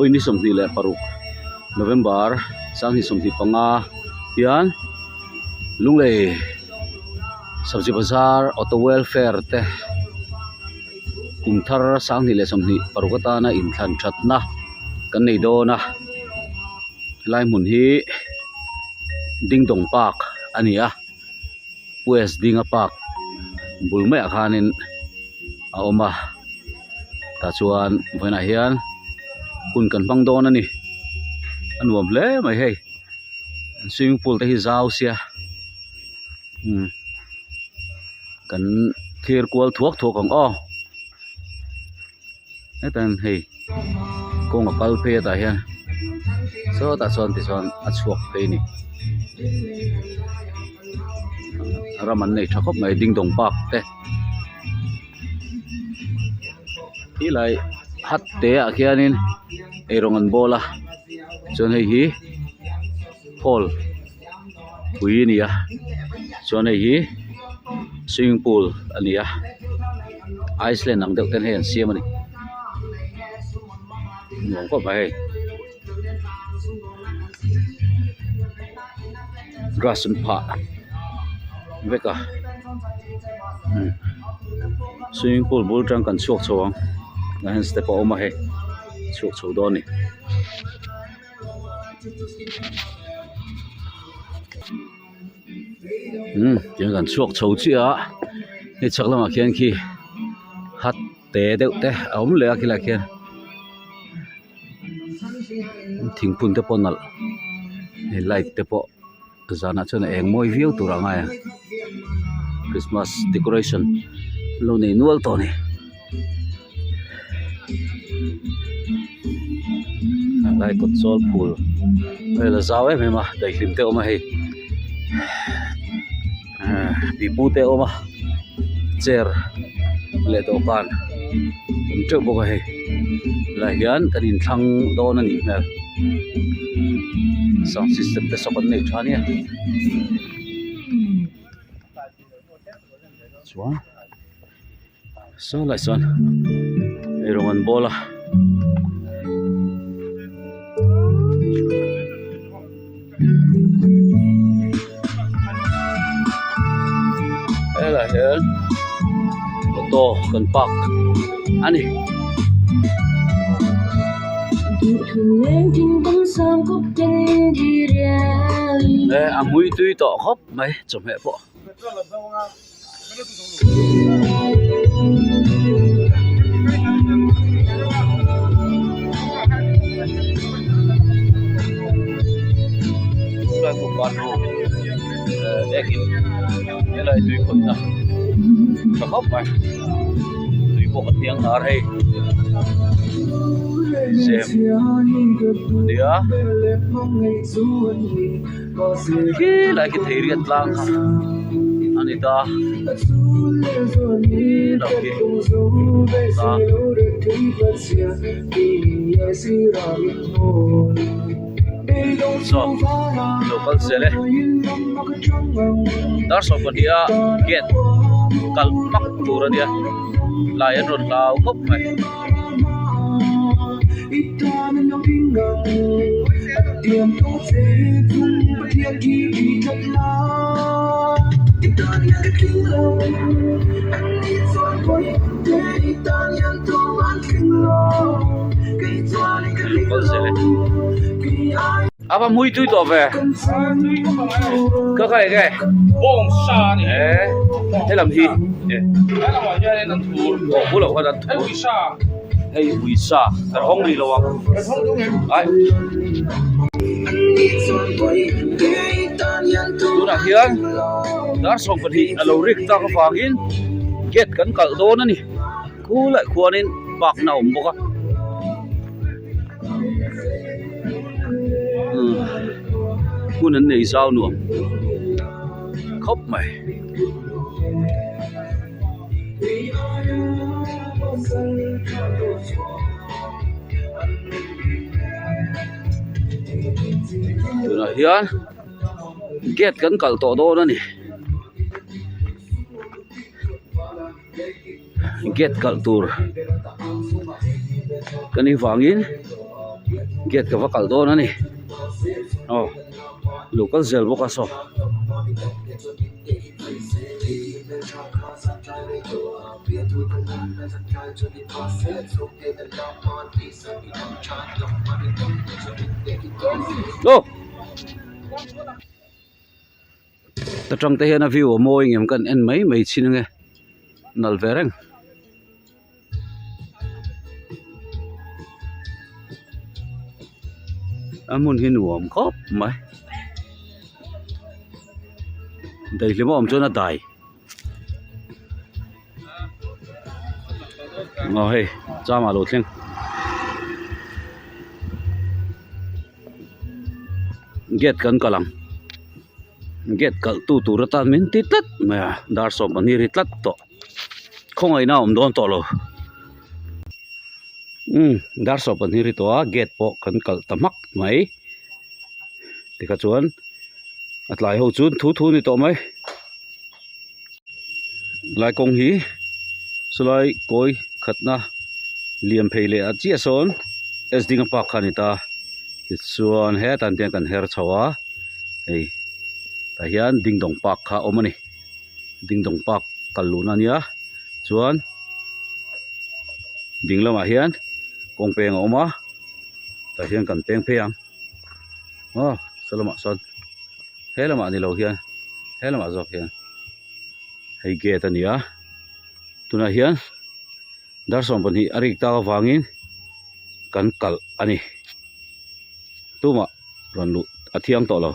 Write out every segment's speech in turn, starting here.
Vawi ni 26 November 2025 hian Lunglei Sabzi Bazar Auto Welfare te kum thar 2026 atana inthlan thatna kan nei dawn a helai hmun hi Dingdong Park a ni a. West Dinga Park bul maiah khanin a awm a tah chuan vawiinah hian hun kan hmang dawn a ni a nuam hle mai hei swimming pool te hi zau sia umm kan thlir kual thuak thuak ang aw heta hei kawng a kal phei a tah hian sawtah chuan tichuan a chhuak phei a ni ram an nei tha khawp mai ding dawng park te ti lai hat te ah khianin eirawng an bawl a chuan hei hi hall pui a ni a chuan hei hi swimming pool a ni a iceland ang deuh ten hei an siam a ni nuam khawp mai hei grass an phah vek a swimming pool bul tang kan chhuak chho ang tah hian step a awm a hei chhuak chho dawn a ni. Umm tiang kan chhuak chho chiah a hei chhak lamah khian khi hat te deuh te a awm leh a khilaiah khian thingphun te pawh nalh hei light te pawh zanah chuan a eng mawi viau tur a ngai a christmas decoration an lo nei nual tawh a ni. Helai kawt chawl phul vel a zau em em a daihlim te a awm a hei ahh pipu te a awm a chair leh dawhkan awm teuh bawk a hei helaiah hian kan inthlang dawn a nih hmel sound system te saw kan nei tha nia chuan. Saw lai sawn eirawng an bawl a. Helaiah hian auto kan park a ni. A hmui tui tawh khawp mai chawhmeh pawh. Helai tui khawihna tha khawp mai tui pawh a thiang hnar hei sem ania khilai khi thei riat tlang kha a ni ta khilai khi ta. Saw lo kal zel e dar 12 a gate kalh hmak tur a nia lai an rawn hlau khawp mai. A va mui tui tawh ve ka kha enge bawng sa a ni e he lam hi he lamah hianin an thur aw bulah khan an thur hei uisa hei uisa kan hawng rih lo ang kan hawng duh em ai tunah hian dar 12 a lo rik tak avangin gate kan kalh dawn a ni khulaiah khuanin park na a awm bawk a. Hmun an nei zau nuam khawp mai. Tunah hian gate kan kalh tawh dawn a ni. Gate kalh tur ka nih vangin. Gate ka va kalh dawn a ni aw lo kal zel bawk a saw. Aw. Ta tang te hian a view a mawi ngem kan en mai mai chin ange nal ve reng. A hmun hi nuam khawp mai daihlim a awm chuan a dai aw hei chama a lo thleng gate kan kal ang gate kalh tu tur atan min ti tlat mai a dar 12 ri tlat tawh. Khawngaihna a awm dawn tawh lo. Umm dar 12 ri tawh a gate pawh kan kalh ta hmak mai. Tikha chuan a tlai ho chu thu thu a ni tawh mai. Lai kawng hi chulai kawi khatna liam phei leh ah chiah sawn S Dinga park kha a ni ta. Tichuan hetah hian kan her chho a hei tah hian Dingdawng park kha a awm a ni. Dingdawng park kal luhna a nia chuan ding lamah hian kawng peng a awm a tah hian kan peng phei ang aw saw lamah sawn he lamah ni lo hian he lamah zawk hian hei gate a ni a tunah hian dar 12 a rik tak avangin kan kalh a ni tumah rawn luh a thiang tawh lo.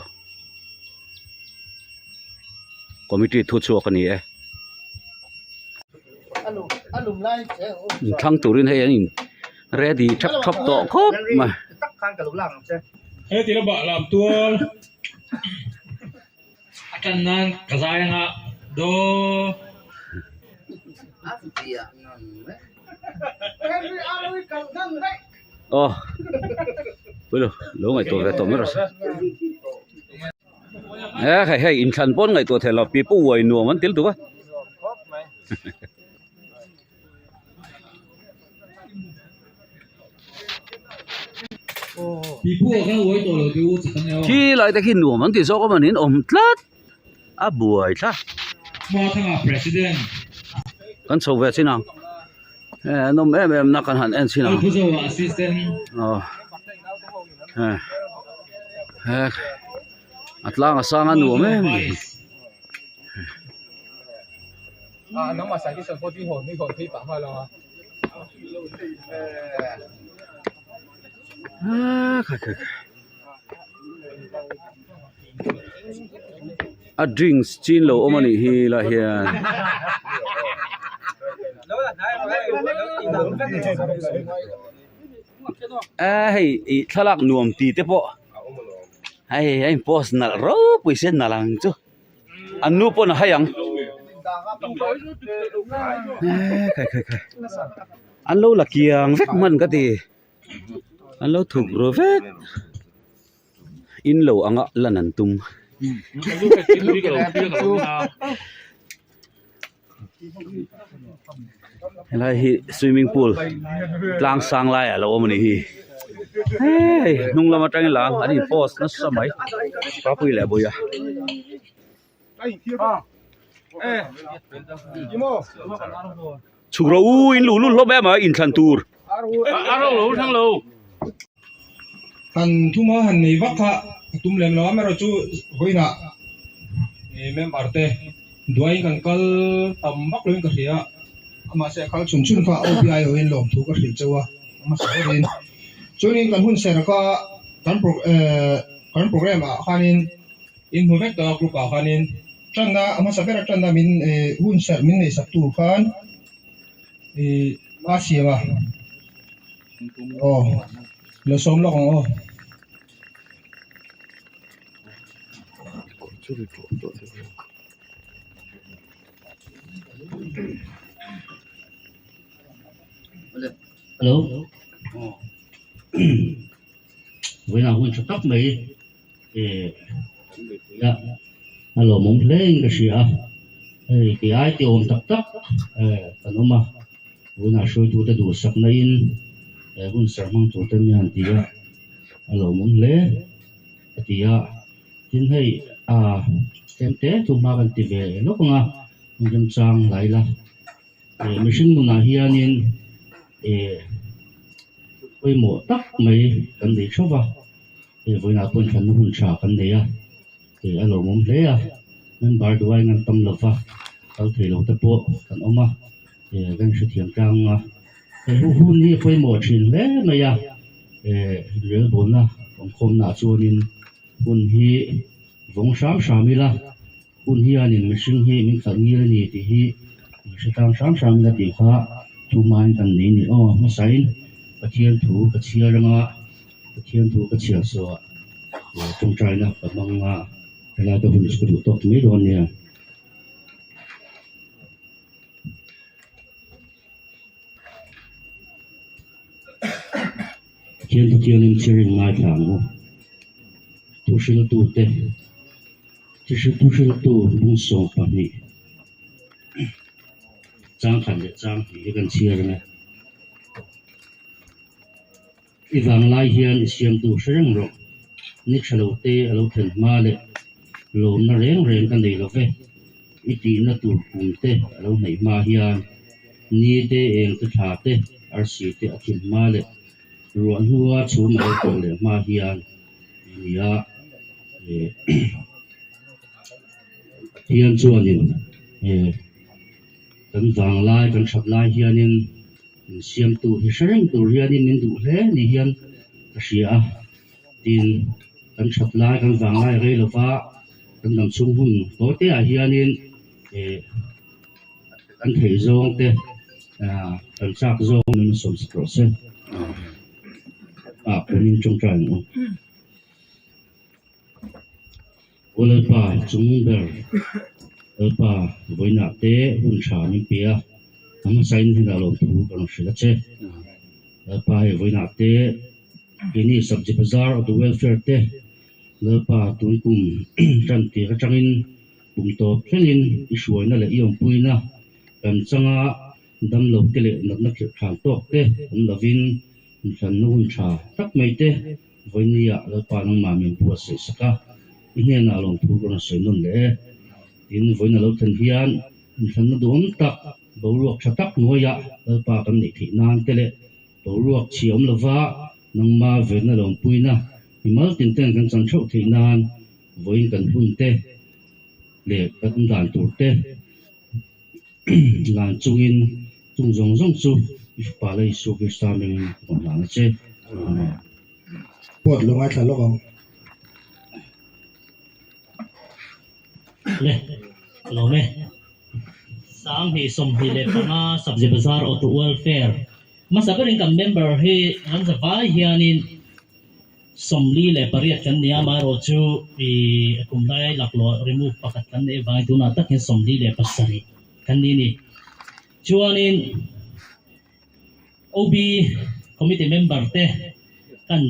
Committee thu chhuak a ni e. Thlang turin hei an in ready thap thap tawh khawp mai. Aw puilo lo ngaihtuah ve tawh mai rawh se. E hei hei inthlan pawn ngaihtuah theih loh pi pu uai nuam an til duh a. Khi lai te khi nuam an ti zawk a manin awm tlat a buai thla. Kan chho ve chin ang e an awm em em na kan han en chin ang aw e a tlang a sang a nuam em em. A drinks chin lo awm a nih hi lah hian. A hei ih thlalak nuam ti te pawh hei a in post nalh ropui se nalh ang chu. An nu pawn a hai ang. Khai khai khai an lo la kiang vek hman ka ti. An lo thuk ru vek. In lo anga lan an tum. Helai hi swimming pool tlang sang laiah a lo awm a nih hi. Hei hnung lam atangin la an in post nasa mai Papui leh Buia. Chhuk rawh u in luh lut hlawm em a inthlan tur. Han thuma han nei vak kha ka tum lem lo a, amaherawhchu vawiinah member te duaiin kan kal tam vak loin ka hria a, mahse a kal chhun chhun kha OPI hoin lawmthu ka hrilh chauh a, a hmasa berin. Chuanin kan hun serh kha kan kan programme ah khanin in hmu vek tawh a group ah khanin tanna a hmasa ber atanna min hun serh min neihsak tur khan ih a siam a. Aw lo sawm lawk ang aw. Hello vawiinah hun tha tak mai eh a lawmawm hle in ka hria a hei ti ai ti awm tak tak eh kan awm a. Tunah hruaitute duhsakna in he hun serh hmang tur te mi han ti a. a lawmawm hle a ti a tin hei ah tlem te thu hma kan ti ve lawk ang a remchang lai la eh mihring nunah hianin eh pawimawh tak mai kan nei theuh va hei vawiinah pawh inthlanna hun tha kan nei a eh a lawmawm hle a member duhaiin an tam lova kal thei lo te pawh kan awm a eh kan hrethiam tlang a hei hu hun hi a pawimawh thin hle mai a eh relbawlna awmkhawmna ah chuanin hun hi vawng hram hram ila hun hianin mihring hi min khalh ngil a ni tih hi min hre tlang hram hram ila tih kha thu hmain kan nei a ni aw hmasain Pathian thu ka chhiar anga Pathian thu ka chhiar suah eh tawngtaina ka hmang a helai ka hun chu ka duh tawk mai dawn nia. Pathian thu thiangin chhiarin ngaithla ang u. Thuhriltute Thuhriltu bung 12 chang khat leh chang hnih hi kan chhiar ang e. I vanglai hian i siamtu hre reng rawh. Ni tha lo te a lo thlen hma leh lawmna reng reng ka nei lo ve. I tihna tur kum te a lo hnaih hma hian ni te, eng te, thla te, arsi te a thim hma leh ruah hnua chhum a lo tawh leh hma hian ti nia eh Pathian chuanin eh kan vanglai kan that lai hianin Min siamtu hi hre reng tur hianin min duh hle ni hian ka hria a, tin kan that lai kan vang lai rei lova kan dam chhung hun tawi te ah hianin eh kan theih zawng te ah kan chak zawng min sawm sak rawh se ah punin tawngtai ang u. Aw Lalpa chung ber, Lalpa vawiinah te hun tha min pe a, a hmasain hnenah lawmthu ka rawn hrilh a che. Lalpa hei vawiinah te keini Sabji Bazar Auto Welfare te Lalpa tun kum tan tir atangin kum tawp thlengin i hruaina leh i awmpuina kan changa damlo te leh natna khirh than tawk te awm lovin inthlanna hun tha tak mai te Vawinia Lalpa nangmah min buatsaih sak a, i hnenah lawmthu ka rawn sawi nawn leh e. Tin, vawiin a lo thlen hian inthlanna duhawm tak, boruak tha tak hnuaiah Lalpa kan neih theih nan te leh boruak chhia awm lova nangma venna lawmpuina mimal tin ten kan chan theuh theih nan vawiin kan hun te leh kan dan tur te Lan chungin chung zawng zawng chu i fapa leh Isua Krista hmingin ka rawn hlan a che. Amen. Pawt lo ngaithla lawk ang. Le, lawm e. 2025 Sabzi Bazar Auto Welfare hmasa berin kan member hi kan zavai hianin 48 kan ni a, amaherawhchu ih kum lai laklawh remove pakhat kan neih avangin tunah tak hian 47 kan ni a ni. Chuanin OB committee member te kan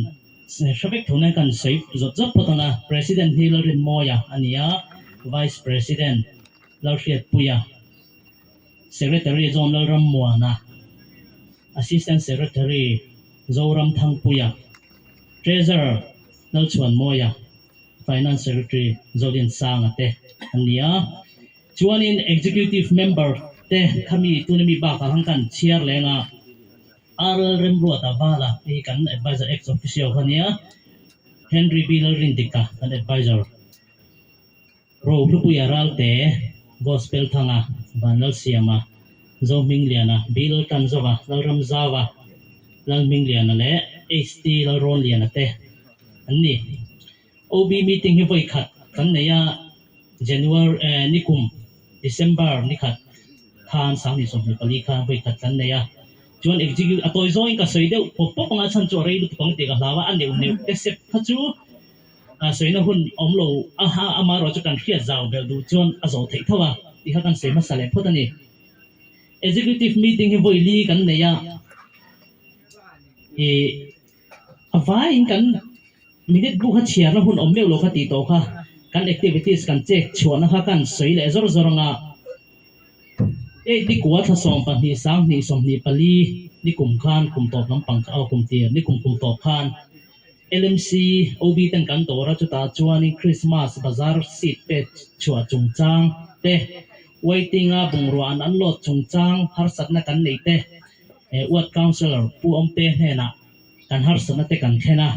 hre vek tho nan kan sawi zawt zawt phawt ang a, President hi Lalrinmawia a ni a, Vice President Lalhriatpuia, Secretary John Lalrammuana, Assistant Secretary Zoram Thangpuia, Treasurer Lalchhuanmawia, Finance Secretary Zodin Sanga te an ni a. Chuanin Executive Member te khami tuna mi bakah khan kan chhiar leng a, RL Remruata Vala hi kan Advisor Ex Officio kha a nia, Henry B Lalrindika kan Advisor. Rohlupuia Ralte, Gospel Thanga, Vanlalsiama, Zohmingliana, Bill Tanzova, Lalramzauva, Lalhmingliana leh HT Lalrawnliana te an ni. OB meeting hi vawi khat kan nei a, January nikum December nikhat khan 2024 khan vawi khat kan nei a. Chuan executive a tawi zawngin ka sawi deuh pawp pawp anga chhan chu a rei lutuk ang tih ka hlau a, a neuh neuh te sep kha chu Sawina hun awm lo a ha amaherawh chu kan hriat zau belh duh chuan a zawh theih tho a tih kha kan sawi hmasa leh phawt a ni. Executive meeting hi vawi li kan nei a, ih a vaiin kan minute bu kha chhiarna hun awm meuh lo kha tih tawh kha kan activities kan check chhuahna kha kan sawi leh zawr zawr ang a, eight ni kua thla 12 20 24 ni kum khan kum tawp lampang kha aw kum tir ni kum kum tawp khan. LMC OB ten kan dawr a, chutah chuanin Christmas bazar seat pek chhuah chungchang te, waiting a bungrua an unload chungchang harsatna kan neih te, Ward Councillor Pu Awmte hnenah kan harsatna te kan thlen a.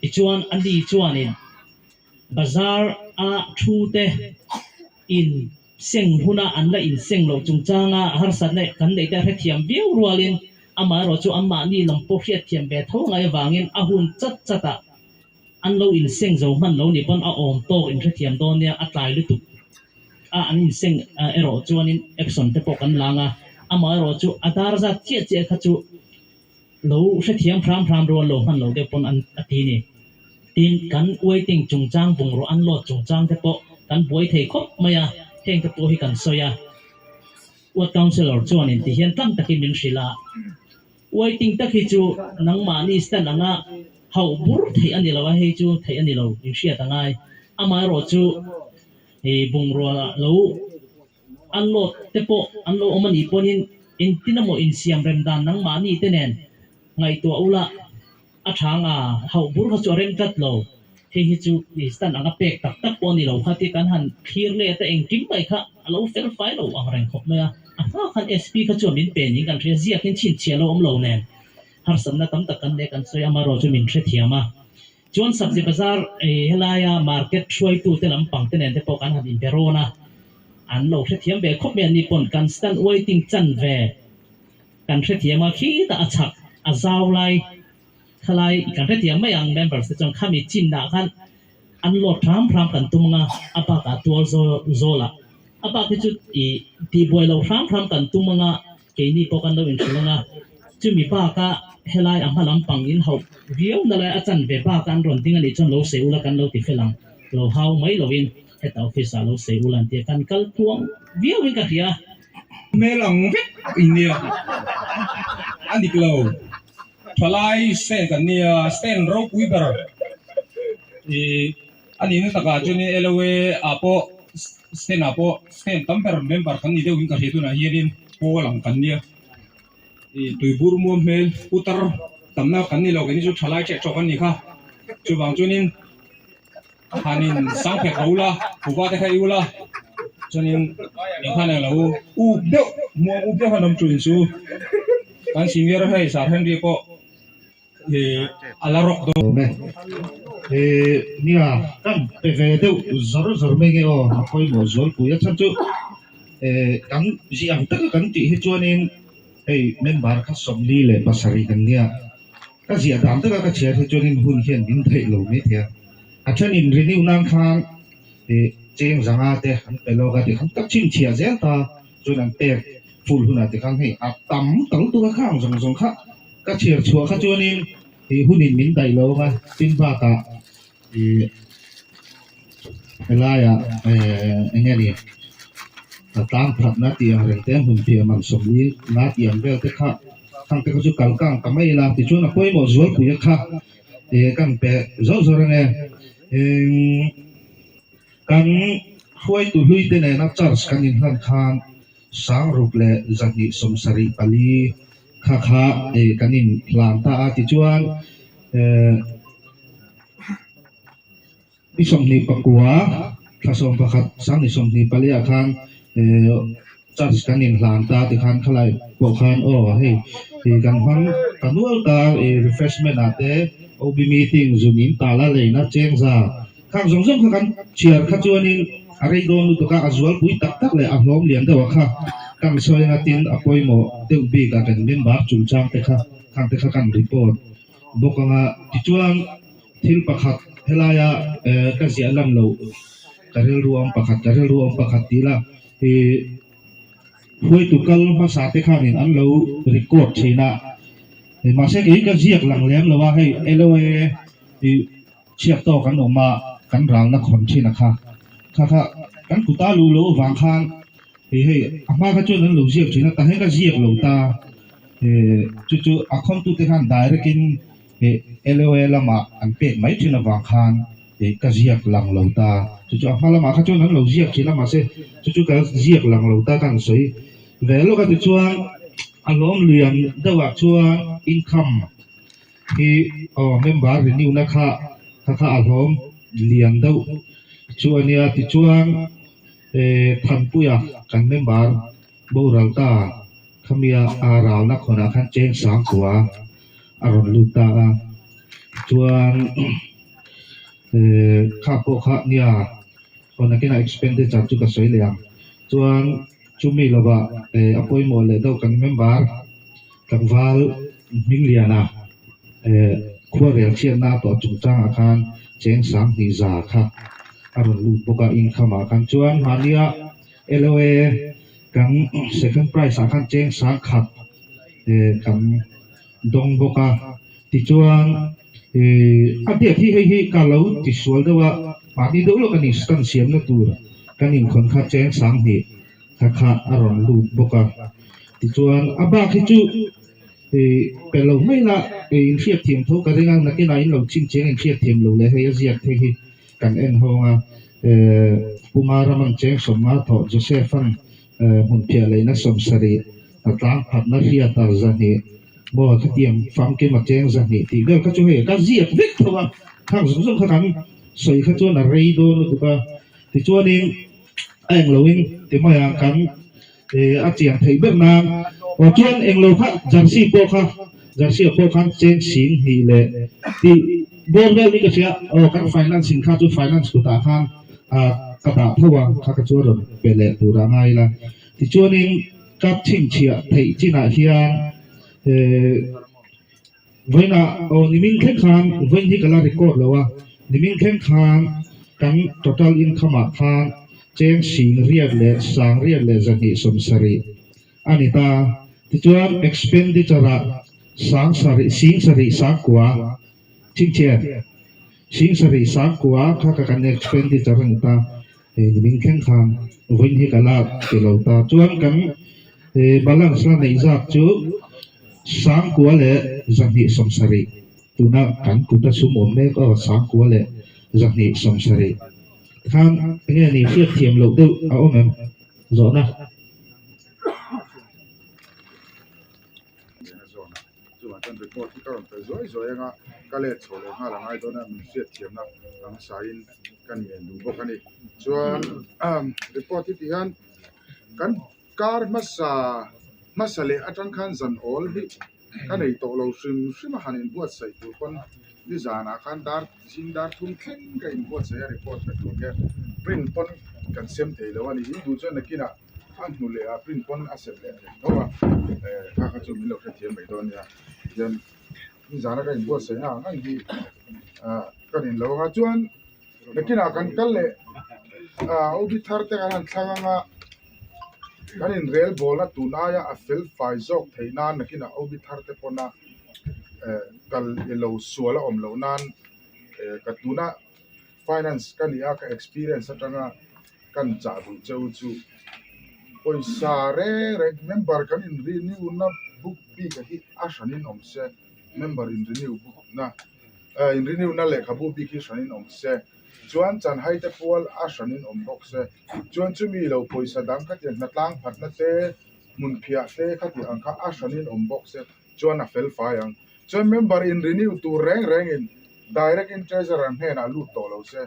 Tichuan ani chuanin bazar a thu te in seng huna an la inseng loh chungchanga harsatna kan neih te a hrethiam viau rualin amaherawh chu anmahni lam pawh hriatthiam ve tho ngai avangin a hun chat chatah an lo inseng zo hman lo ni pawn a awm tawk inhrethiam dawn nia a tlai lutuk a an inseng erawh chuanin action te pawh kan lang a amaherawh chu a dar zat chiah chiah kha chu Lo hrethiam hram hram rual lo hman lo deuh pawn an a ti ni. Tin, kan waiting chungchang bungraw unload chungchang te pawh kan buai thei khawp mai a, heng te pawh hi kan sawi a. Ward Councillor chuanin ti hian tlang takin min hrilh a, Waiting tak hi chu nangmahni stand anga hauh bur theih a ni lo a, hei chu theih a ni lo, inhriat a ngai. Amaherawhchu bungrua lo Unload te pawh an lo awm a nih pawhin engtin emaw insiam rem dan nangmahni te nen ngaihtuah ula a tha anga hauh bur kha chu a rem tlat lo. Hei hi chu stand anga pek tak tak pawh a ni lo kha tia kan han thlir let a engkim mai kha a lo fel fai lo ang reng khawp mai a. A hma khan SP kha chuan min pe niin kan hria ziakin chhinchhiah lo awm lo nen harsatna tam tak kan nei kan sawi amaherawhchu chu min hrethiam a. Chuan Sabzi Bazar helaia market hruaitute lampang te nen te pawh kan han inbe rawn a, an lo hrethiam ve khawp mai a ni pawn kan stand waiting chan ve kan hrethiam a, khitah a chhak a zau lai khalai kan hrethiam mai ang members te chuan khami chinah khan an load hram hram kan tum ang a, a bakah tual zawl ah a bak hi chu ih tihbuai lo hram hram kan tum ang a. Keini pawh kan lo inhrilh ang a, chumi baka helai a hma lampang in hauh viau na lai a chan ve baka an rawn ding a nih chuan lo sei ula kan lo ti fel ang, lo hau mai lovin heta office ah lo sei ula an ti a, kan kal tluang viau in ka hria. Hmel ang vek in nia, a dik lo. Thalai stand kan nia, stand ropui ber i a nihna takah chuanin LOA ah pawh stand ah pawh stand tam ber member kan ni deuh in ka hria tunah hianin pawl ang kan nia ih tuibur muam hmel putar tamna kan ni lo keini chu thalai ṭeh ṭawk an ni kha chuvang chuanin hanin sang phek ro ula kuhva te kha i ula chuanin engkhan englo up deuh muang up deuh khan awm ṭuin chu kan senior hei sir Henry pawh. a la rawk dawn. Awm e. Eh, nia, kan pe ve deuh zawr zawr mai nge aw, a pawimawh zualpui a chhan chu eh kan zih ang taka kan tih hi chuanin hei member kha 47 kan nia, ka ziah dan taka ka chhiar hi chuanin hun hian min theih lo mai thei a, a thenin renew nan khan eh cheng zanga te an pe lawk a tikhan ka chhinchhiah zel ta chuan an pek full hunah tikhan hei a tam tal tura khang zawng zawng kha. Ka chhiar chhuah kha chuanin ih hunin min daih lo anga tin bakah ih helaiah eh eng nge ni a tlang phatna tih ang reng te hmun thiam ang sawmli nga tih ang vel te kha khang te kha chu kal kang ta mai ila tichuan a pawimawh zualpui a kha ih kan pe zawr zawr ange eng kan hruaitu hlui te nena charge kan inhlan khan. 6274 kha kha kan in hlan ta a tichuan ni 29 thla 11 2024 ah khan charge kan in hlan ta tikhan khalai pawh khan aw hei kan hmang ta nual ta refreshment ah te OB meeting zun in tala leina chengza Khang zawng zawng kha kan chhiar kha chuanin a rei dawn lutuk a, a zualpui tak tak leh a hlawm lian deuh a kha kan sawi anga tin a pawimawh deuh bik a kan member chungchang te kha khang te kha kan report bawk anga tichuan thil pakhat helaia ka ziah lan loh ka rilru awm pakhat ka rilru awm pakhat tih la ih hruaitu kal hmasa te khanin an lo record thin a mahse kei ka ziak lang lem lo a hei LOA ih. Chhiat tawk an awm a, kan ralna khawn thin a kha. Kha kha kan kuta lu lo avang khan hei hei a hma kha chuan an lo ziak thin a, tah hian ka ziak lo ta. Chu chu a khawntute khan direct in LOA lamah an pek mai thin avang khan ka ziak lang lo ta. Chu chu a hma lamah kha chuan an lo ziak thin a, mahse chu chu ka ziak lang lo ta ka han sawi ve lawk a. Tichuan a lawm lian deuhah chuan income. hi aw member renew na kha kha kha a hlawm lian deuh chu a nia tichuan eh Thanpuia kan member boral ta khamia a ralna khawnah khan cheng sangkua a rawn lut ta a chuan eh kha pawh kha nia aw nakinah expenditure chu ka sawi leh ang chuan chumi lovah eh a pawimawh leh deuh kan member tlangval Hmingliana eh khuarel chhiatna a tawh chungchangah khan cheng sanghnih za kha a rawn lut bawk a income ah khan chuan mahnia LOA kan second prize ah khan cheng sangkhat eh kan dawng bawk a tichuan ih a date hi hei hi ka lo ti sual deuh a mahni deuh lawk a ni stand siamna tur kan inkhawn kha cheng sanghnih kha kha a rawn lut bawk a tichuan a bak hi chu ih pe lo mai la ih inhriat thiam tho ka ring a nakinah in lo chhinchhiang inhriat thiam lo leh hei a ziak te hi kan en hawng a eh Puma Raman cheng sawmnga thawh Joseph-an eh hmun phiah leihna sawmsarih a tlang phatna hriat a zahnih maw khatiang famkim a cheng zahnih tih vel kha chu hei ka ziak vek tho a khang zawng zawng kha kan sawi kha chuan a rei dawn lutuk a tichuanin a englo in ti mai ang kan eh a chian theih ber nan aw chuan englo kha jersey pawh kha jersey ah pawh khan cheng sing hnih leh tih bawr vel ni ka hria aw kan finance in kha chu finance kutah khan ah ka dah tho a kha ka chu a rawn pe leh tur a ngai la tichuanin ka chhinchhiah theih chinah hian eh Vawiinah aw nimin thleng khan vawiin hi ka la record lo a, nimin thleng khan kan total income ah khan cheng sing riat leh sang riat leh zahnih sawmsarih a ni ta. Tichuan expenditure ah sang sarih sing sarih sang kua chhinchhiat sing sarih sang kua kha ka kan expenditure a ni ta. Hei nimin thleng khan vawiin hi ka la ti lo ta. Chuan kan balance la neih zat chu Sangkua leh zahnih sawmsarih tuna kan kut a sum awm mek aw Sangkua leh zahnih sawmsarih khan enge ni hriat thiam loh deuh a awm em zawhna. Liana zawnah chuvang chuan report hi ka rawn pe zuai zuai anga ka let chho leh nghal a ngai dawn a min hriat thiamna ang saiin kan ngen duh bawk a ni chuan report hi ti hian kan kar hmasa hmasa leh atang khan zan awl hi ka nei tawh lo hrim hrim a han inbuatsaih tur pawn nizanah khan dar zing dar thum thleng ka inbuatsaih a report ka tur hian print pawn kan sem thei lo a ni in duh chuan nakinah a hnu leh a print pawn a sem leh thei tho a eh kha kha chu min lo hrethiam mai dawn nia tihian nizana ka inbuatsaih na ang ang hi ah ka nin lo anga chuan nakinah kan kal leh ah OB thar te kan han thlang anga kan inrel bawl a tun aia a fel fai zawk theih nan nakinah OB thar te pawna eh kal ilo sual a awm loh nan eh ka tuna finance ka ni a ka experience atanga kan chah duh cheu chu pawisa reng reng member kan in renew na book bik ah hi a hranin awm se member in renew book na eh in renew na lehkhabu bik hi hranin awm se chuan chanhai te pual a hranin awm bawk se chuan chumi lo pawisa dang khatiang hnatlang phatna te hmun phiah te khatiang ang kha a hranin awm bawk se chuan a fel fai ang. Chuan member in renew tur reng rengin direct in treasurer hnenah lut tawh lo se,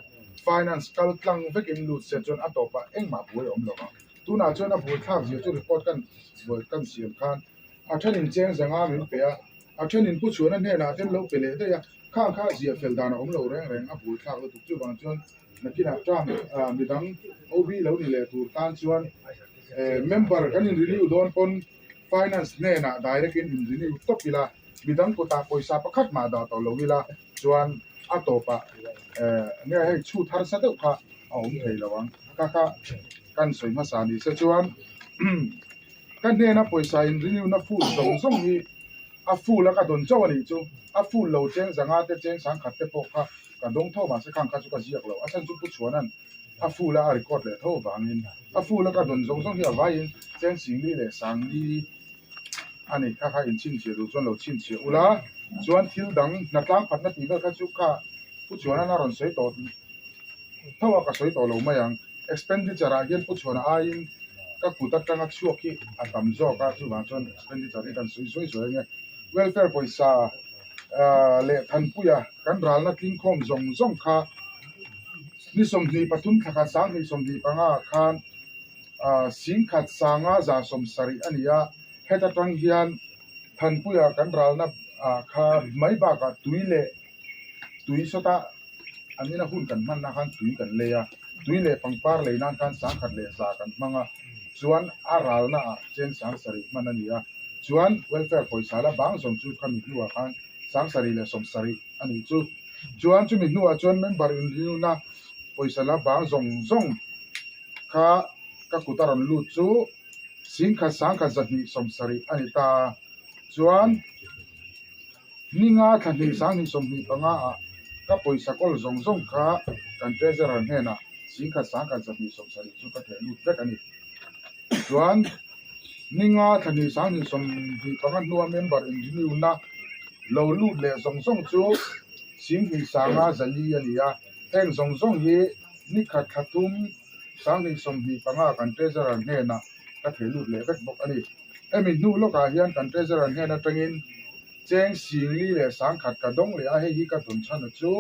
finance kal tlang vekin lut se chuan a tawpah engmah buai a awm lo ang. Tunah chuan a buai thlak zia chu report kan buai kan siam khan a thenin cheng zanga min pe a, a thenin pu chhuana hnenah ten lo pe leh daih a, khang kha zia fel dan a awm lo reng reng a buai thlak lutuk chuvang chuan nakinah term midang OB lo ni leh tur tan chuan member kan in renew dawn pawn Finance hnenah direct in in renew tawp ila, midang kutah pawisa pakhat mah dah tawh lo ila chuan a tawpah eh nge hei chhut harsa deuh kha a awm thei lo ang. Kha kha kan sawi hmasa ni se chuan ka hnena pawisa in renew na full zawng zawng hi a full a ka dawn chauh a nih chu, a full lo cheng zanga te cheng sangkhat te pawh kha ka dawng tho mahse khang kha chu ka ziak lo, a chhan chu Pu Chhuana'n a full a a record leh tho vangin a full a ka dawn zawng zawng hi a vaiin cheng singli leh sangli a ni kha kha inchhinchhiah duh chuan lo chhinchhiah ula chuan thil dang hnatlang phatna tih vel kha chu kha Pu Chhuana'n a rawn sawi tawh tho a ka sawi tawh lo mai ang expenditure ah hian Pu Chhuana aiin ka kut atanga chhuak hi a tam zawk a chuvang chuan expenditure hi kan sawi zuai zuai ange welfare pawisa. Leh Thanpuia kan ralna tlingkhawm zawng zawng kha ni 23 thla khat 2025 ah khan 10,000 sanga 170 a ni a, heta tang hian Thanpuia kan ralna kha mai bakah tui leh tui sawta an ina hun kan hmanna khan tui kan lei a, tui leh pangpar lei nan khan 1100 kan hmang a, chuan a ralna ah cheng 7,000 hman a ni a. Chuan welfare pawisa la bang zawng chu khami hnuah khan 770 a nih chu. Chuan chumi hnuah chuan member inrinuna pawisa la bang zawng zawng kha ka kut a rawn lut chu 10,100 270 a ni ta a. Chuan ninga thla hnih 2025 ah ka pawisa kawl zawng zawng kha kan treasurer hnenah 10,170 chu ka theh lut vek a ni. Chuan ninga thla hnih 2025 hnua member inrinuna lo lut leh zawng zawng chu 2,500 4 a ni a. Heng zawng zawng hi ni khat thla thum 2025 kan treasurer hnenah ka theh lut leh vek bawk a ni. Hemi hnu lawkah hian kan treasurer hnen atangin cheng 4,100 ka dawng leh a, hei hi ka dawn chhan chu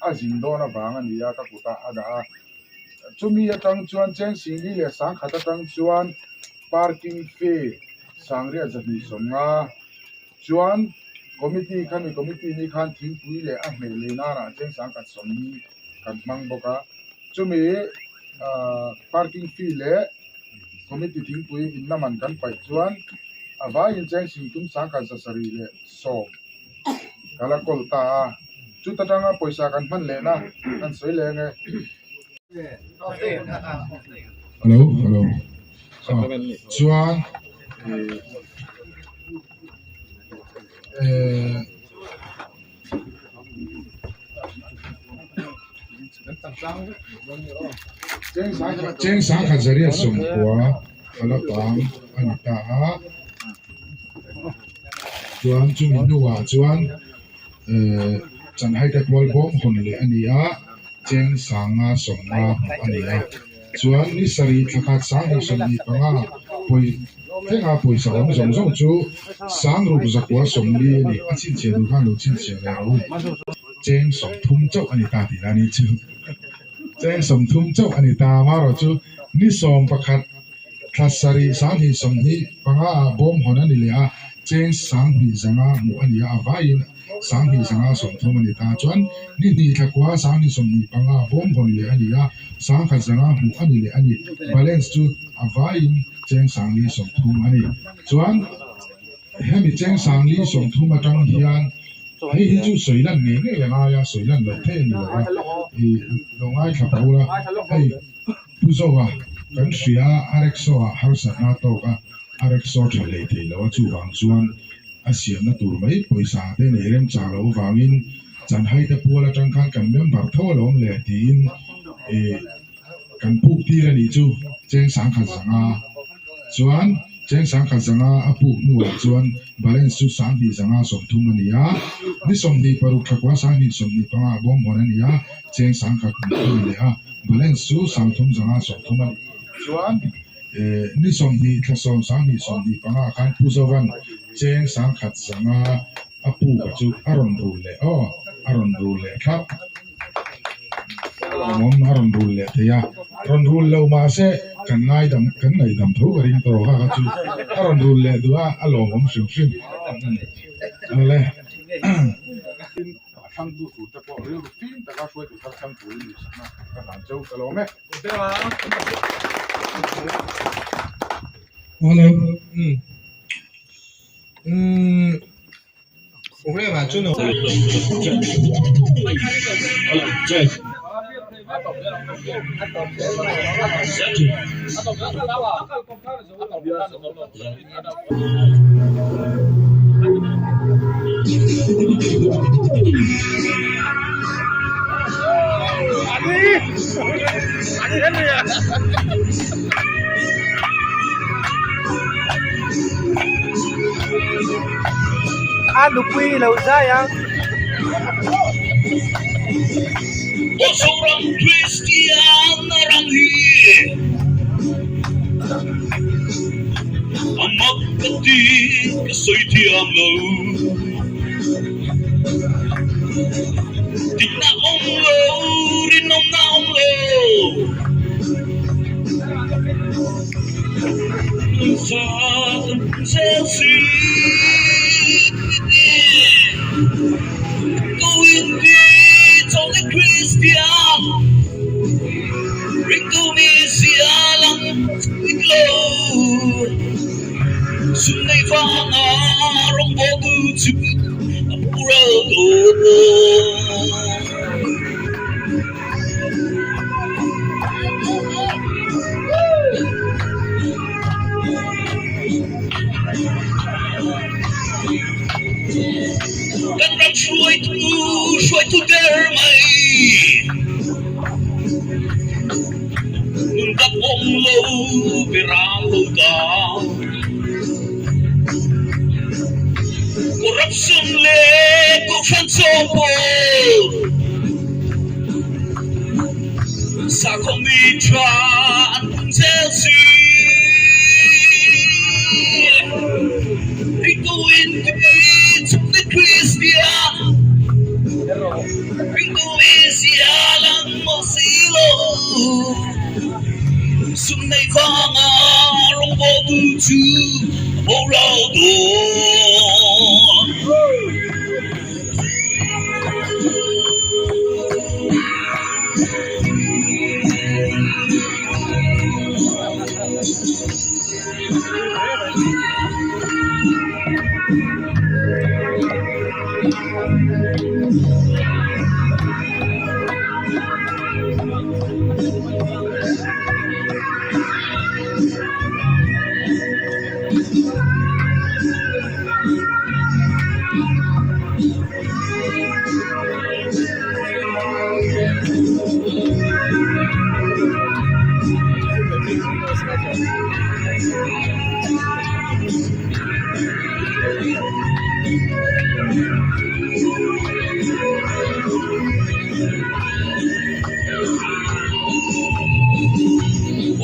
a zin dawn avang a ni a, ka kutah a dah a. Chumi atang chuan cheng 4,100 atang chuan parking fee 6,250 chuan committee khami committee ni khan thingpui leh a hmeh lei nanah cheng 140 kan hmang bawk a. Chumi parking fee leh committee thingpui inna man kan paih chuan a vaiin cheng 3,710 ka la kawl ta a. Chuta tanga pawisa kan hman lehna kan sawi leh ange. Hello hello chuan eh Cheng 1,900 a la tang a ni ta a, chuan chumi hnuah chuan eh Chanhaite kual bawm hawn leh a ni a, cheng 550 hmuh a ni a, chuan ni sarih thla khat 2025 pawi thlenga pawisa awm zawng zawng chu 6,940 a ni, a chhinchhiah duh khan lo chhinchhiah leh rawh u. Cheng 30 chauh a ni ta tih la ni chu. Cheng 30 chauh a ni ta amaherawh chu ni 11 thla sarih 2025 ah bawm hawn a ni leh a, cheng 2,500 hmuh a ni a, a vaiin 2,530 a ni ta. Chuan ni hnih thla kua 2025 ah bawm hawn leh a ni a, 1,100 hmuh a ni leh a ni. Balance chu a vaiin cheng 430 a ni. Chuan hemi cheng 430 atang hian Hei hi chu sawi lan ngei ngei a ngai a, sawi lan loh theih a ni lo a, i lo ngaithla ta ula, hei Pu Zoa kan hria a rickshaw ah harsatna a tawk a, a rickshaw tha hlei thei lo a, chuvang chuan a siamna tur mai pawisa te nei remchang loh avangin Chanhai te pual atang khan kan member tho alawm le tiin i Kan puk tir a nih chu cheng 1,100 chuan cheng 1,100 a puk hnuah chuan balance chu 2,130 a ni a, ni 26 thla kua 2025 ah bawm hawn a ni a, cheng 1,000 a ni leh a, balance chu 3,130 a ni. Chuan ni 20 thla 10 2025 ah khan Pu Zovan cheng 1,100 a puk a chu a rawn rul leh aw, a rawn rul leh thlap. Lawmawm a rawn rul leh thei a, rawn rul lo mahse kan ngaidam kan ngaihdam tho ka ring tawh kha kha chu a rawn rul leh duh a, a lawmawm hrim hrim awle. Tin, a thlangtu tur te pawh rilru fim taka hruaitu thar thlang turin duhsakna ka hlan cheu ka lawm e. Hello. Um. A nupui lo zai ang. Zoram Kristian ram hi a mak ka ti ka sawi thiam lo. vanga rawngbawltu chu a boral dawn. Kan ram hruaitu hruaitu der mai. Nun tak awm lo beram lo ta. Corruption leh kohhran chawmpawl sakhaw mi tha an pung zel si. Ringtu in ti chhungte Kristian, ringtu mizia lang maw si lo. Sum nei vanga rawngbawltu chu a boral dawn.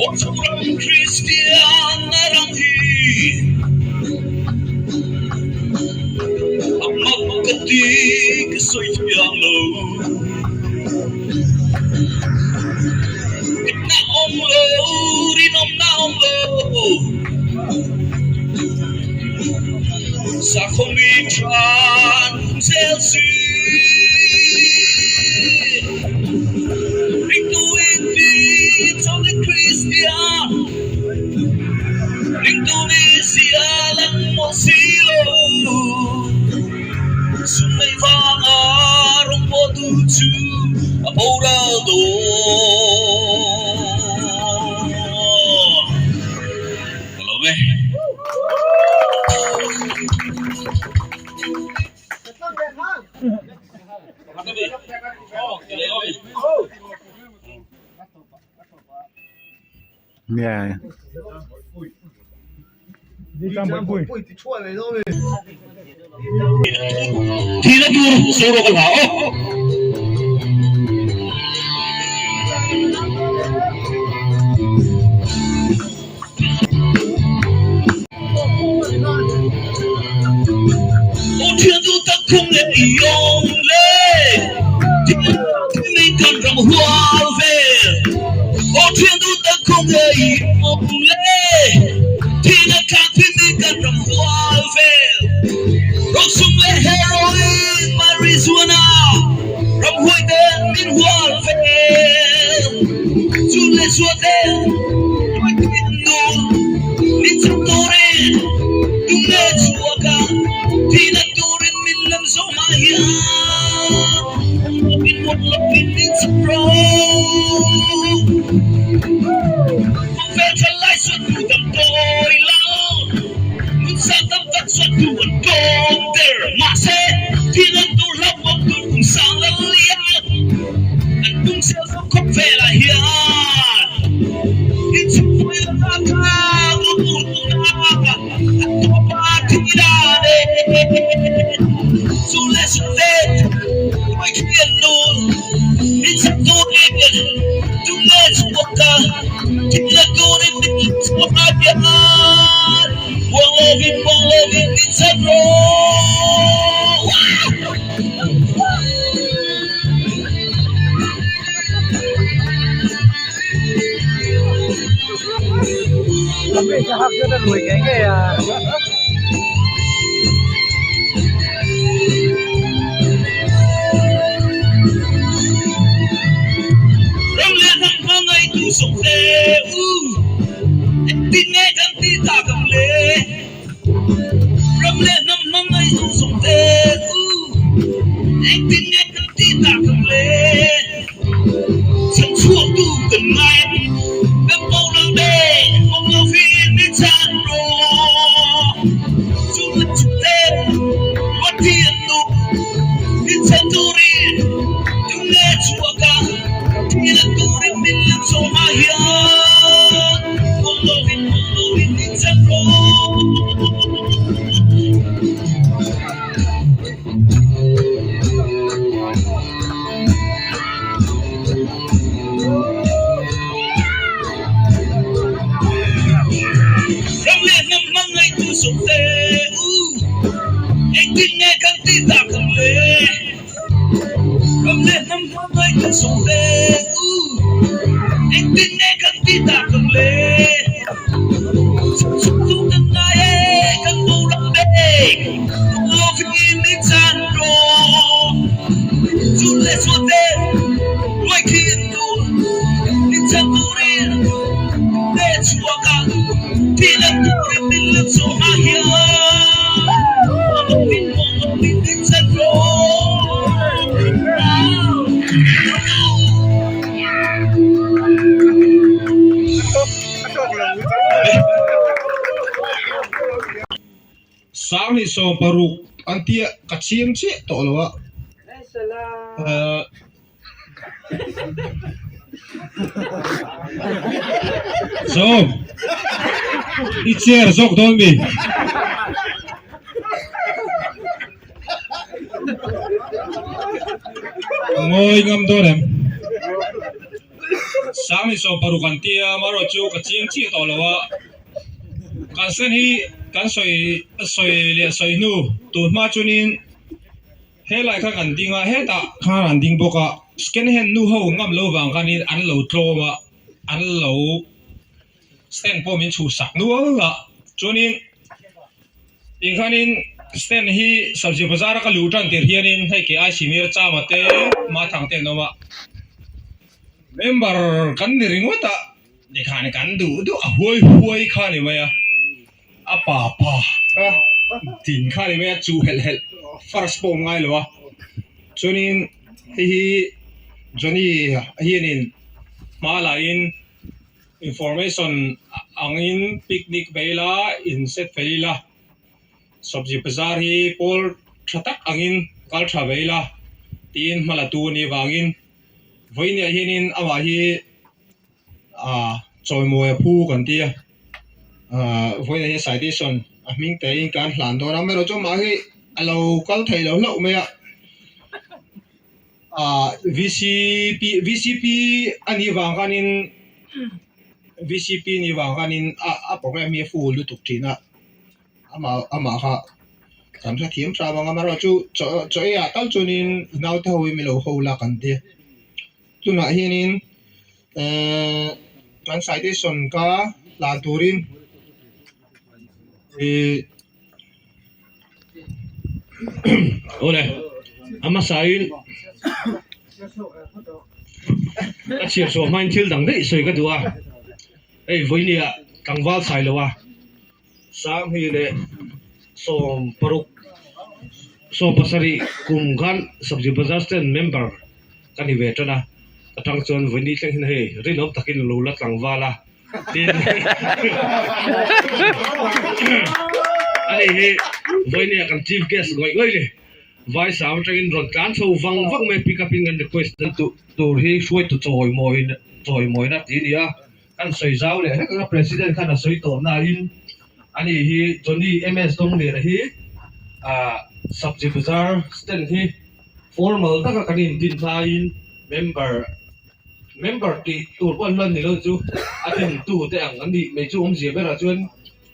Aw chhungram Kristian a ram hi a mak ka ti ka sawi thiang lo. Dikna awm lo, rinawmna awm lo. Sakhaw mi than zel si. Ringtu in ti chawlh Kristian, ringtu mi zia lang maw si lo. Sum nei vanga rawngbawltu chu a boral dawn. Ka lo ve. Thihna tur sawi rawh ka hla aw. Aw thian duh tak khum leh i awm le, Thim kan ram hual vel. Aw thian duh tak khum leh i awm le, Thihna thlak thim kan ram hual vel. Rosum leh heroin marijuana ramhuai ten min hual vel. Chu leh chua ten hruaitu in nu min chhan turin tunge chhuak a, thihna turin min lam zawh hma hian lovin muang lovin min chhan rawh. Khawvel thalai suat tu damdawi lo. Nunsa tam tak chuan tu an kawm der. Mahse, thil an tur hlauhawm tur kum sang lo lian an tum sel zo khawp velah hian inchhungpui laka kha ru tur tuna an tawp a thi dan e. Chu leh chu te hruai khian nun min chhan turin tunge chhuak a, thil a turin min chhuak a hian buang lovin buang lovin min chhan rawh. Ram leh hnam hmangaihtu sawm hle u, engtin nge kan tih tak ang le? kan sawm hle u. Engtin nge kan tih tak ang le? Chuk chuk tu kan ngai e, kan boral mek. Lovin min chan rawh. Chun leh chuan te ruai khin tur min chan turin leh chhuak a, thi leh turin min let zawh ah hian lovin maw lovin min chan rawh. Sangni 60 an tia ka chiang chiah tawh lo a. Zawm i chair zawk dawn mi? Ngawi ngam dawn em? Sangni 60 an tia amaherawh chu ka chiang chiah tawh lo a. Kan sen hi kan sawi sawi leh sawi hnu tun hma chuanin helai kha kan ding a hetah khan an ding bawk a second hand nu ho ngam lo vang khanin an lo tlawm a an lo stand pawh min chhuhsak nual a chuanin tikhanin stand hi sabzi bazar a ka luh tan tir hianin hei kei ai simir chama te mathang te an awm a member kan ni ringawt a. Tikhan kan duh duh a huai huai kha ni mai a, a pa pa din kha ni mai a, chu helh helh first pawh awm ngai lo a. Chuanin hei hi Johnny hianin hma lahin information angin picnic vei la in set fei la, sabzi bazar hi pawl tha tak angin kal tha vei la tiin hma la tu a nih vangin vawiin hianin amah hi. ah chawimawi a phu kan ti a ah vawiinah hian citation a hming te in kan hlan dawn a amaherawh chu amah hi a lo kal thei lo hlauh mai a ah vcp vcp a nih vang khanin vcp a nih vang khanin a a program hi a full lutuk thin a amah amah kha kan hrethiam tha vang a amaherawh chu chaw chaw ei ah tal chuanin naute ho hi min lo ho la kan ti a. Tunah hianin ehh kan citation ka hlan turin ihh Awle a hmasain ka chhiar chhuah hmain thil dang daih sawi ka duh a, hei vawinia tlangval sai lo a. Sanghnih leh 60 17 kum khan Sabzi Bazar Stand member ka ni ve tan a, atang chuan vawiin thleng hian hei rinawm takin lo la tlangval a tin ani hi vawiin kan chief guest ngawih ngawih ni vai sam atangin rawn tlan chho vang vang mai pick up in kan request tur hi hruaitu chawimawi chawimawina tih a ni a. Kan sawi zau leh hlek a, President khan a sawi tawh nain ani hi Johnny MS Dongliana hi ah Sabzi Bazar stand hi formal taka kan indin hlaiin member member tih tur pawh an lan ni lo chu a dintu te ang an nih mai chu awmzia berah chuan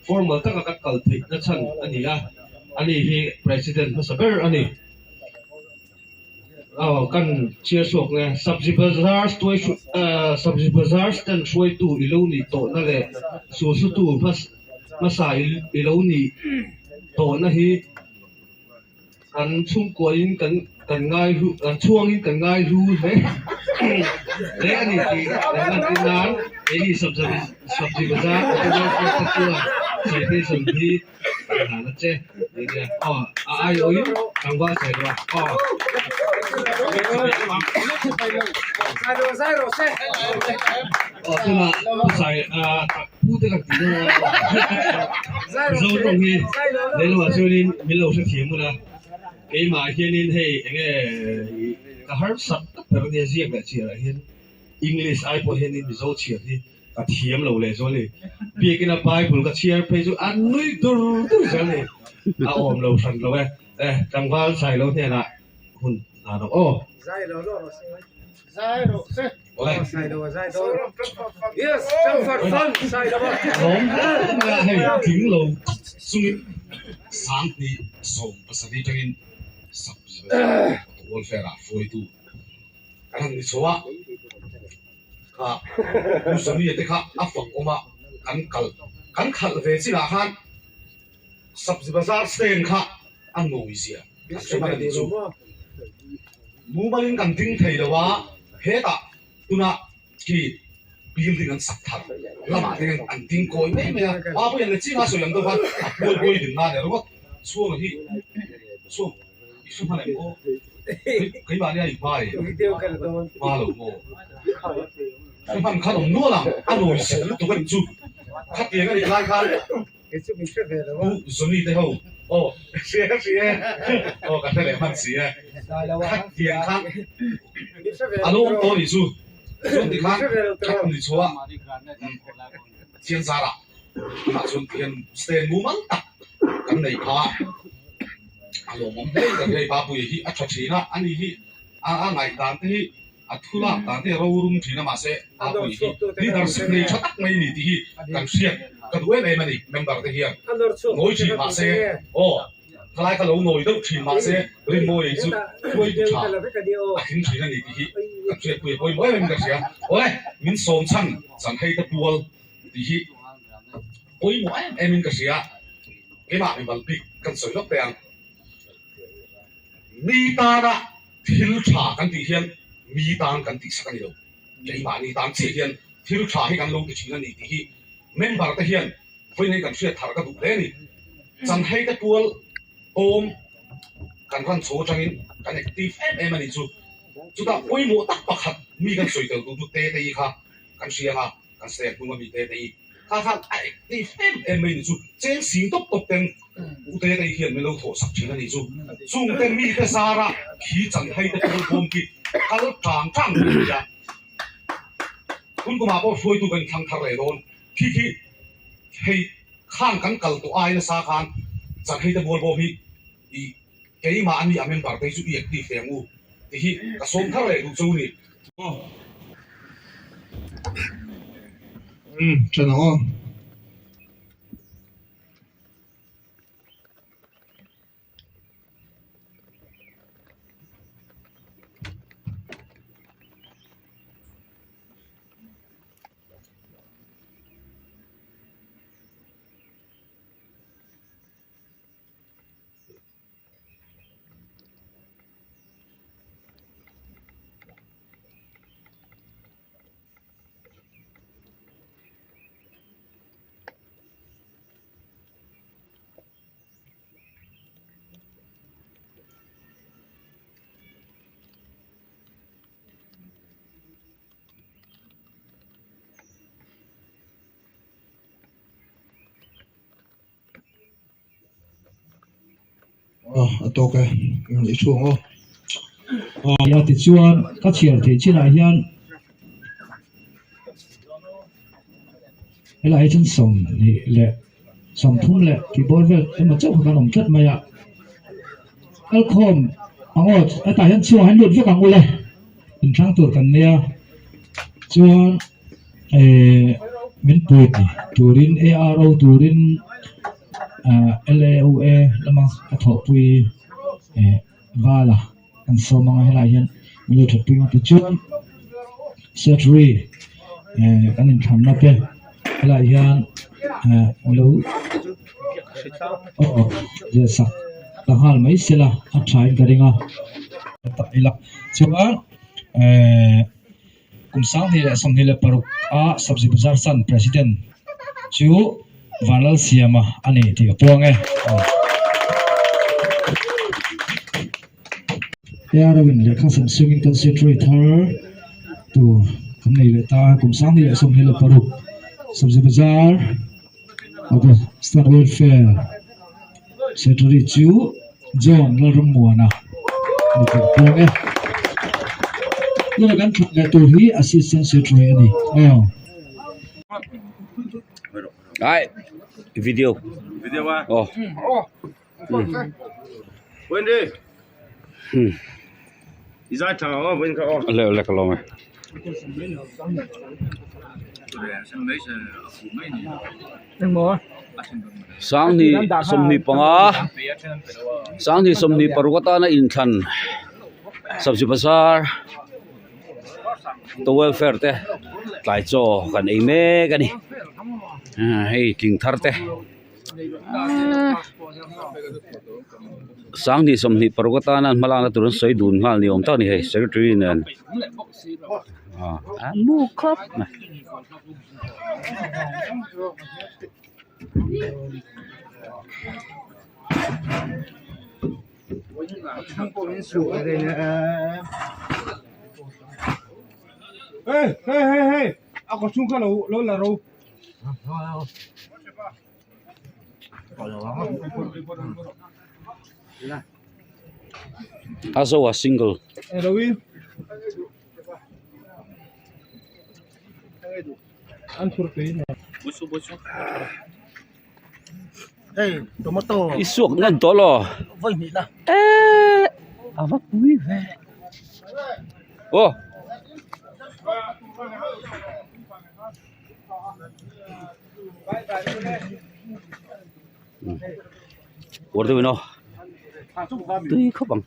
formal taka kan kal theih na chhan a ni a, ani hi President hmasa ber a ni. Aw kan chhiar chhuak nge Sabzi Bazar tuai Sabzi Bazar stand hruaitu i lo nih tawhna leh sulsutu hmasa i lo nih tawhna hi kan chhungkuain kan kan ngai hlu kan chhuangin kan ngai hlu hle hle a ni tih kan lantir nan keini Sabzi Bazar Auto Welfare te chuan citation hi Hlan a che aw a ai awin tlangval sawi lo a aw aw tuna sai a pu te kan tih dawn a zo tawng hi lehlamah chuanin min lo hrethiam hun a keimah hianin hei enge ka harsat tak ber ania ziak leh chhiarah hian English ai pawh hianin Mizo chhiar hi Ka thiam lo leh chuan ni. Biakina Bible ka chhiar phei chu a nui dur dur zel ni. A awm lo hran lo e. E, tlangval sai lo hnenah hun hna rawh aw. Zai lo lo rawh se. Zai rawh se. Awle. Sai lo a zai dawn. Yes, changfar fan sai lo a. Lawm hle mai a, hei tling lo tak chungin 2017 tangin sub welfare ah hruaitu. Kan han ni chho a, kha Pu Zawnia te kha a fak awm a, kan kal kan khalh ve chinah khan Sabzi Bazar stand kha a nawi zia kan hre hman a nih chu. Mumalin kan ding thei lo a, hetah tunah khi building an sak thar lamah te hian an ding kawi mai mai a, pa pawhin le chinga sawi ang deuh khan a pual buai din nan ringawt chhuang hi chhuang i hre hman em aw keimahni a inhma e hma lo maw hre hman khan awm nual ang a nawi zet lutuk a nih chu khatiang a nih lai khan Pu Johnny te ho aw hria hria aw ka hre leh hman si e khatiang khan a lo awm tawh a nih chu chuan tikhan khat ni chhuah Pathian zarah tunah chuan tihian stand mumal tak kan nei pha a lawmawm hle in ka hria hei Papuia hi a tha thin a ani hi a ngaihdan te hi a thu lak dan te hi a rorum thin a mahse Papuia hi leadership nei tha tak mai a ni tih hi kan hriat ka duh em em a ni member te hian nawi thin mahse aw Khalai kha lo nawi deuh thin mahse Rinmawia hi chu hruai tu tha a tling thin a ni tih hi kan hriatpui a pawimawh em em in ka hria. Awle min sawm chhan chan hei te pual tih hi pawimawh em em in ka hria. Keimah mimal bik kan sawi lawk teh ang. Mi tana thil tha kan tih hian mi tan kan tihsak a ni lo. Keimahni tan chiah hian thil tha hi kan lo ti thin a ni tih hi member te hian Vawiin kan hriat thar ka duh hle a ni. Chanhei te pual awm kan ran chho atangin kan active em em a nih chu. Chutah pawimawh tak pakhat mi kan sawi tel tur chu Tetei kha kan hria ang a, kan stand hnung ami Tetei kha khan a active em em mai a nih chu. Cheng sing tawp tawp ten U Tetei hian min lo thawh sak thin a nih chu. Chungte mite zara khi Chanhei te pual bawm khi kal tang tang tur a ni a. Hun kumah pawh hruaitu kan inthlang thar leh dawn. Khi khi hei khan kan kal tawh ai nasa khan chan hei te bual bawm hi i keimah ani a member te hi chu i active ve ang u ti hi ka sawm thar leh duh chu ni. Umm tha ang aw. Aw a tawk e i thu ang aw. Aw tichuan ka chhiar theih chinah hian helaiah hi chuan 20 leh 30 leh tih bawr vel emaw chauh kha kan awm tlat mai a kalkhawm ang aw hetah hian chhungah hian lut vek ang ule. Inthlang tur kan nei a, chuan ehh min pui turin ARO turin ahh LAOA lama ka thawhpui ehh vala an sawm ang a helaiah hian min lo thatpui ang tichuan secretary ehh kan inthlanna te helaiah hian ehh min lo aw ziahsak ta nghal mai sela a tha in ka ring a. Chuan ehh kum 2026 a Sabzi Bazar San President chu Vanlalsiama a ni tih ka puang e. ARO in lehkha sam sungin kan secretary thar tur kan nei leh ta a, kum 2026 Sabzi Bazar State Welfare Secretary chu John Lalrammuana ni tih ka puang e. Tuna kan thlan leh tur hi Assistant Secretary a ni aw. Ai video Video a. Aw. Wendy. I zai tha aw vawiin kha aw. Le le ka lawm e. 2025 2026 atana inthlan Sabzi Bazar. Auto welfare te tlai chaw kan ei mek a ni hei tling thar te sanghnih sawmhnih paruk atana an hmalakna tur an sawi dun nghal ni awm tak a ni hei secretary nen a mu khawp mai. A zo a single. I suak ngan tawh law eee a va pui ve aw. Uar deuh in aw tui khawp ang.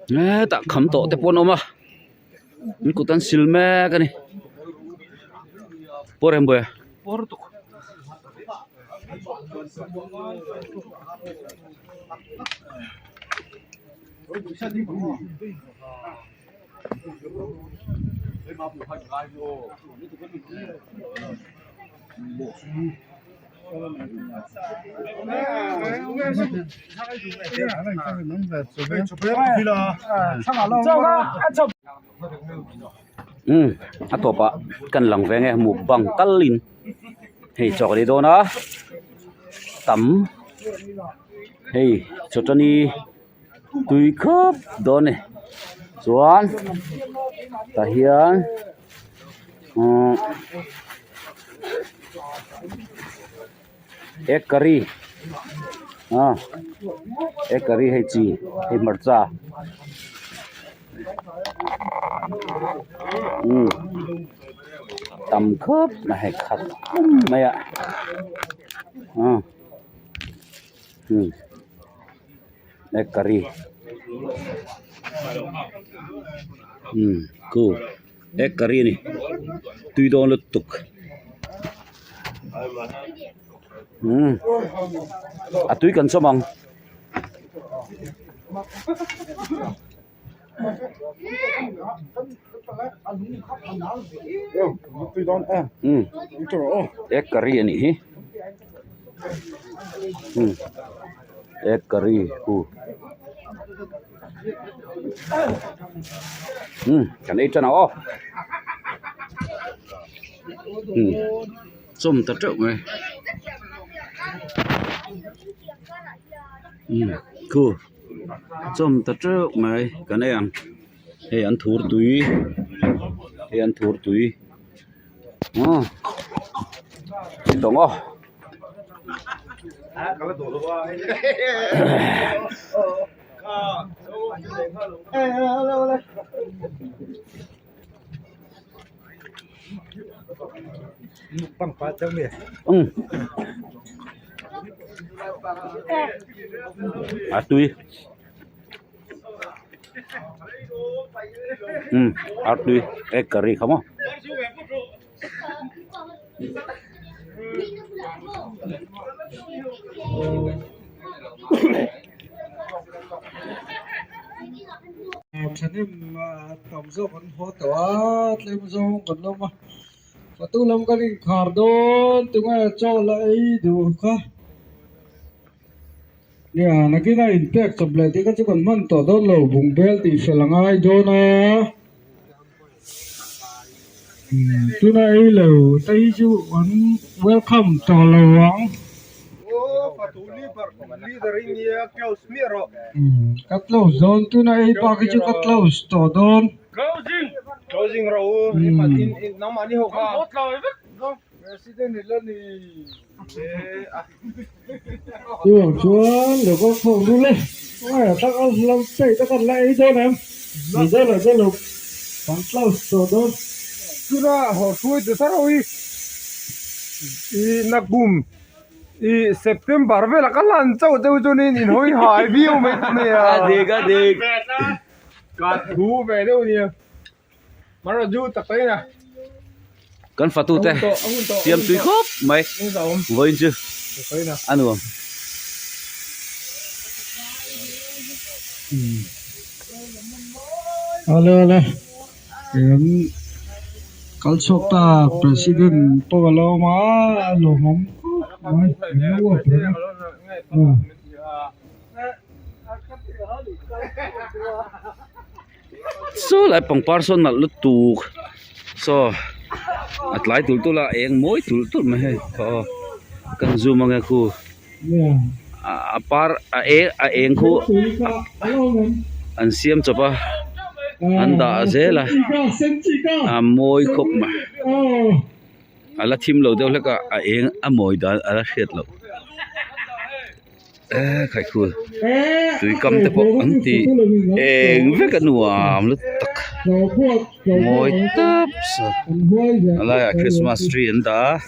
Hetah kham tawh te pawh an awm a an kut an sil mek a ni pawr em buai Umm a tawpah kan lang ve nge mukbang talin hei chaw ka ni dawn a tam hei chawtani tui khawp dawn a ni chuan tah hian uhh egg curry ah egg curry hei chi hei hmarcha umm tam khawp mai hei khat mai a ah umm. Egg curry umm khu egg curry a ni tui dawn lutuk umm a tui kan chawm ang. Umm egg curry a nih hi umm egg curry khu umm kan ei tan ang aw umm chawm ta teuh mai umm khu. Chawm ta teuh mai kan ei ang hei an thur tui hei an thur tui aw ni tawng aw. Umm a tui umm a tui egg curry kha maw. Thahnem tam zawk an haw tawh a tlem zawng kan lawm a fatu lam kan inkhar dawn tunge chaw la ei duh kha nia nakin a inpek chawp leh tih kha chu kan hman tawh dawn lo bungbel tih fel a ngai dawn a. Tuna ei lo te hi chu an welcome tawh lo ang. Ka close dawn tuna ei bak hi chu ka close tawh dawn. Chuvang chuan lo kal khawm ru le. Chuna haw hruai ta thar ho hi ih nakum ih September velah ka lan chauh chauh chuanin in hawi hai viau mai ta nia. A dik a dik. Ka thu ve deuh nia. Mara ju tak tak ina. Kan fatu te siam tui khawp mai vawiin chu a nuam. Ale ale em kal chhuak ta president pawh a lo awm a a lawmawm khawp mai eng lo uap reng a. Saw lai pangpar saw nalh lutuk saw a tlai tulh tulh a a eng mawi tulh tulh mai hei aw kan zoom ange khu a par a eng a eng khu an siam chawp a an dah zel a a mawi khawp mai a la thim lo deuh hlek a a eng a mawi dan a la hriat loh. Eee khaikhul tui kam te pawh an ti eng vek a nuam lutuk mawi tawp saw a laiah christmas tree an dah a.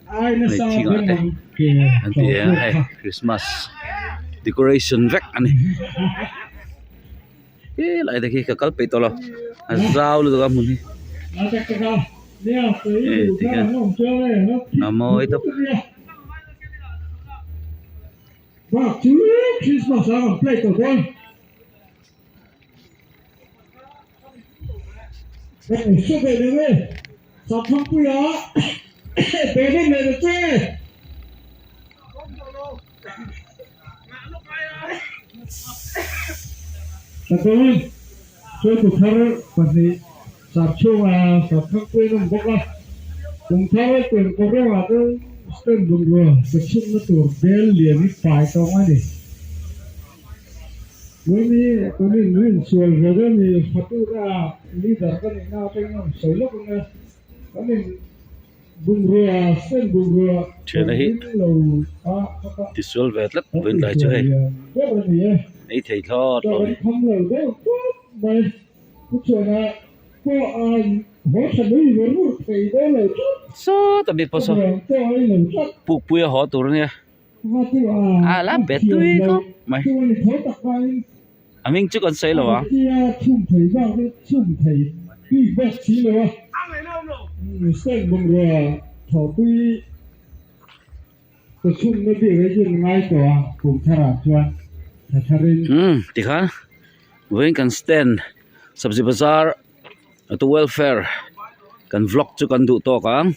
Hei thingah te an ti eng a hei christmas decoration vek a ni. Helai te khi ka kal peih tawh lo a zau lutuk a hmun hi eh tikhian a mawi tawp. Patawin hruaitu thar pahnih sap chhunga sap thangpui an awm bawk a, kum thar kum kawrawngah chuan stand bungrua ka chhunna tur bel lian hi pai tawng a ni. Tuni tunin rinsual ve ve mi Fatura leader ka nihna atangin a rawn sawi lawk ang e, kan in Thiana hi tisual ve tlat vawiin tlai chu hei ei thei thlawt lo a ni. Sawta mi pawh saw pukpui a haw tur a nia a la bet tui khawp mai a hming chu kan sawi lo ang. Umm tikhan vawiin kan stand sabzi bazar auto welfare kan vlog chu kan duh tawk ang.